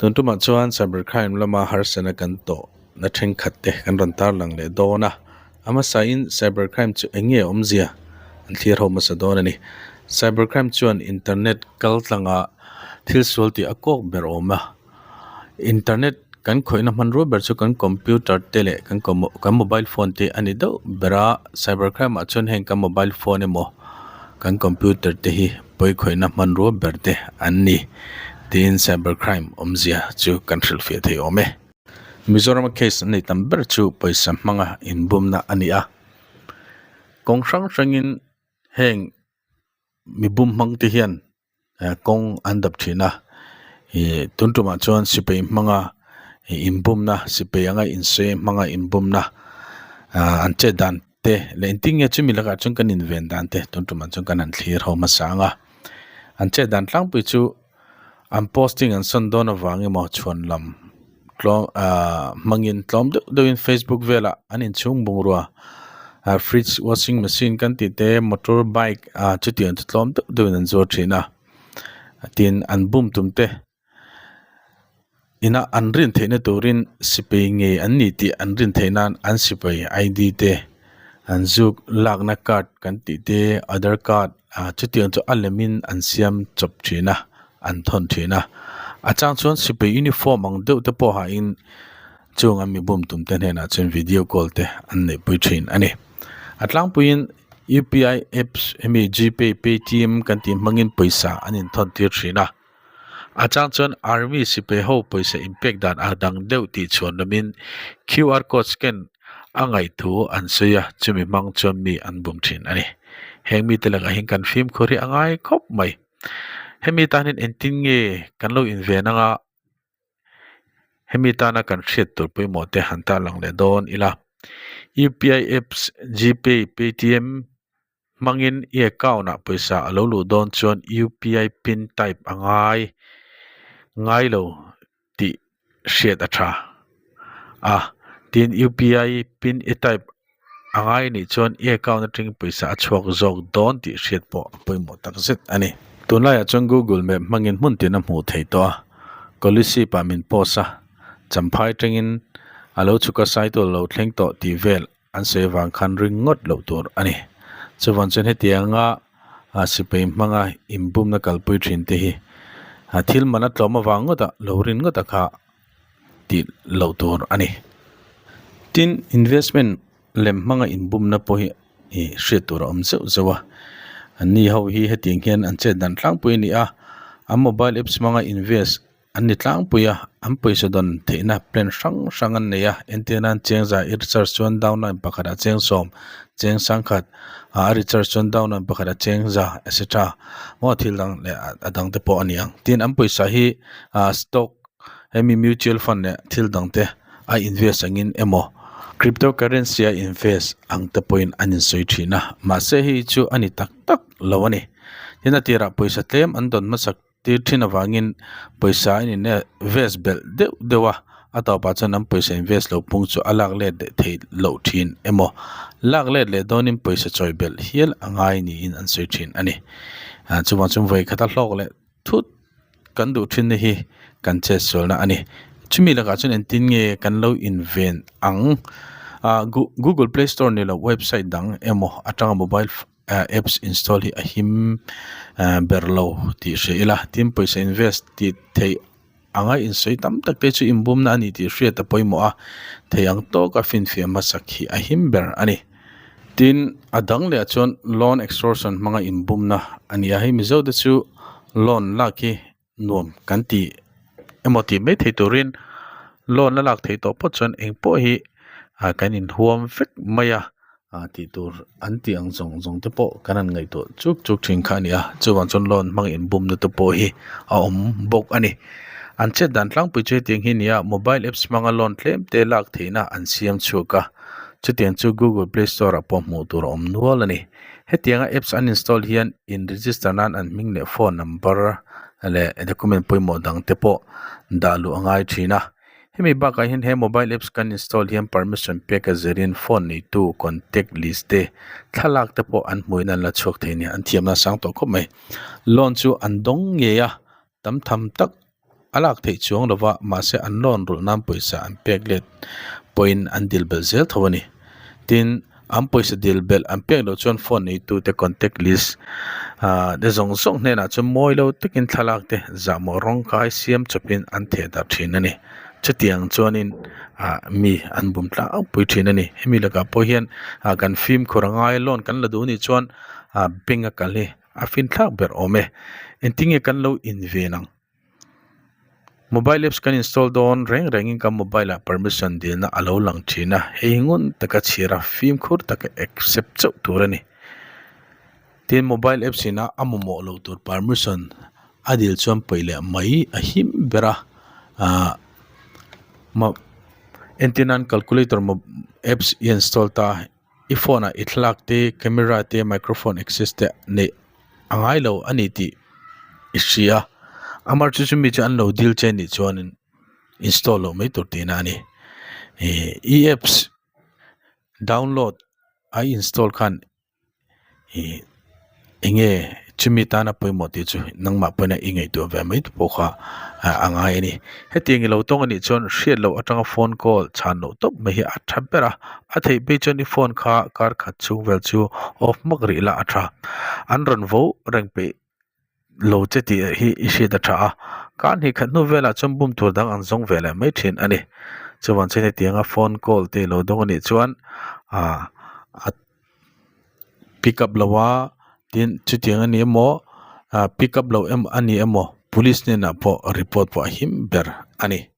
Tun tumah chuan cyber crime lama harsatna kan tawh na thenkhat te kan rawn tarlang leh dawn a, a hmasain cyber crime chu eng nge a awmzia an thlir ho hmasa dawn a ni. Cyber crime chuan internet kal tlanga thil sual tih a kawk ber awm a, internet kan khawihna hmanrua ber chu kan computer te leh kan kan mobile phone te a ni deuh ber a, cyber crime ah chuan heng kan mobile phone emaw kan computer te hi pawi khawihna hmanrua ber te an ni tiin cyber crime awmzia chu kan hrilhfiah thei awm e. Mizoram a case an nei tam ber chu pawisa hmanga inbumna a ni a, kawng hrang hrangin heng mibum hmang te hian kawng an dap thin a ih tun tumah chuan sipai hmanga ih inbumna sipai anga insawi hmanga inbumna ah an chet dan te leh engtin nge chumi lakah chuan kan inven dan te tun tumah chuan kan han thlir ho hmasa ang a an chet dan tlangpui chu an posting an sawn dawn avang emaw chhuan lam tlawm ah hmangin tlawm deuh deuhin facebook velah an inchhung bungrua ah fridge washing machine kan tih te motor bike ah chutiang chu tlawm deuh deuhin an zuar thin a tin an bum tum te ina an rin theihna turin sipai ngei an ni tih an rin theih nan an sipai I D te an zuk lakna card kan tih te aadhar card ah chutiang chu a lemin an siam chawp thin a an thawn thin a a chang chuan sipai uniform ang deuh te pawh ha in chung an mi bum tum te hnenah chuan video call te an neih pui thin a ni a tlangpuiin U P I apps hemi G pay paytm kan tih hmangin pawisa an inthawn tir thin a. A chang chuan army sipai ho pawisa inpek dan a dang deuh tih chhuan awmin QR code scan a ngaih thu an sawi a, chumi hmang chuan mi an bum thin a ni. Heng mite lakah hian kan fimkhur hi a ngai khawp mai. Hemi tan hian engtin nge kan lo inven anga Hemi tana kan hriat tur pawimawh te han tarlang leh dawn ila. UPI apps, Gpay, Paytm hmangin i account ah pawisa a lo luh dawn chuan UPI pin type a ngai ngai lo tih hriat a tha a. Tin, UPI pin i type a ngai nih chuan i account atangin pawisa a chhuak zawk dawn tih hriat pawh a pawimawh tak zet a ni. Tunlaiah chuan Google Map hmangin hmun tin a hmuh theih tawh a, Kolasib ah min post a, Champhai atangin a lo chhuk a Saitual lo thleng tawh tih vel an sawi avang khan ring ngawt loh tur a ni. Chuvang chuan hetianga sipai hmanga inbumna kalpui thin te hi thil man a tlawm avang ngawt a lo rin ngawt a kha tih loh tur a ni. Tin, investment lem hmanga inbumna pawh hi ih hriat tur a awm zeuh zeuh a. Anni ho hi hetiang hian an chet dan tlangpui a ni a, an mobile apps hmanga invest an ni tlangpui a, an pawisa dawn theihna plan hrang hrang an nei a, entir nan chengza i recharge chuan downline pakhatah chengsawm, cheng sangkhat ah a recharge chuan downline pakhatah chengza etc maw thil dang leh a dang te pawh a ni ang. Tin, an pawisa hi ah stock hemi mutual fund leh thil dang te a invest angin emaw crypto currency a invest ang te pawhin an insawi thin a mahse hei chu a ni tak tak lo a ni tin a tirah pawisa tlem an dawn hmasak tir thin avangin pawisa an invest belh deuh deuh a a tawpah chuan an pawisa invest lo pung chu a lak let leh theih loh thin emaw lak let leh dawnin pawisa chawi belh hial a ngai niin an sawi thin a ni ah chuvang chuan vawi khat a hlawk leh thut. Kan duh thinna hi kan chetsualna a ni. Chumi lakah chuan engtin nge kan lo inven ang? Ah Google Play Store ni lo website dang emaw atanga mobile apps install hi a him ber lo tih hria ila. Tin, pawisa invest tih theih anga insawi tam tak te chu inbumna a ni tih hriat a pawimawh a, thei ang tawka finfiah hmasak hi a him ber a ni. Tin, a dang leh ah chuan loan extortion hmanga inbumna a ni a, hei Mizo te chu loan lak hi nuam kan ti emaw tih mai thei turin loan a lak theih tawh phawt chuan eng pawh hi ah kan inhuam vek mai a ah tih tur an tih ang zawng zawng te pawh kan han ngaihtuah chuk chuk thin kha a ni a, chuvang chuan loan hmanga inbumna te pawh hi a awm bawk a ni. An chet dan tlangpui chu hetiang hi a ni a, mobile apps hmanga loan tlem te lak theihna an siam chhuak a. Chutiang chu Google Play Store ah pawh hmuh tur a awm nual a ni. Hetianga apps an install hian in register nan an hming leh phone number leh document pawimawh dang te pawh dah luh a ngai thin a. Hemi bakah hian he mobile apps kan install hian permission pek a zirin phone neitu contact list te thlalak te pawh an hmuhin an la chhuak thei a ni. An thiamna a sang tawh khawp mai. Loan chu an dawng ngei a, tam tham tak. a lak theih chuang lo va, mahse an loan rulh nan pawisa an pek let pawhin an dil belh zel tho a ni. Tin, an pawisa dil belh an pek loh chuan phone neitute contact list ah te zawng zawng hnenah chuan mawi lo takin thlalak te zahmawh rawng kai siam chawpin an theh darh thin a ni. Chutiang chuanin ah mi an bum tlangpui thin a ni. Hemi lakah pawh hian ah kan fimkhur a ngai a loan kan la duh anih chuan ah bank a kal hi a finthlak ber awm e. Engtin nge kan lo inven ang? Mobile apps kan install dawn reng rengin kan mobile ah permission dilna a lo lang thin a, hei hi ngun taka chhir a fimkhur taka accept chauh tur a ni. Tin, mobile apps ina a mamawh loh tur permission a dil chuan paih leh mai a him ber a, ah entir nan calculator apps i install ta a. I phone ah i thlalak te camera te microphone access te neih a ngai lo a ni tih i hria amar chu chumi chu an lo dil che anih chuanin install loh mai tur tihna a ni ih i apps download a i install khan ih eng nge chumi tana pawimawh tih chu nangmah pawhin i ngaihtuah ve mai te pawh kha a ngai a ni. Hetiang i lo tawng anih chuan hriat loh atanga phone call chhan loh tawp mai hi a tha ber a, a theih phei chuan i phone kha kar khat chhung vel chu off hmak rih la a tha. An rawn vo reng peih lo che tih hi i hriat a tha a, kar hnih khat hnu velah chuan bum tur dang an zawng ve leh mai thin a ni. Chuvang chuan hetianga phone call te i lo dawng anih chuan ah a. Pick up lo a tin chutiang a ni emaw ah pick up lo em a ni emaw police hnenah pawh report pawh a him ber a ni.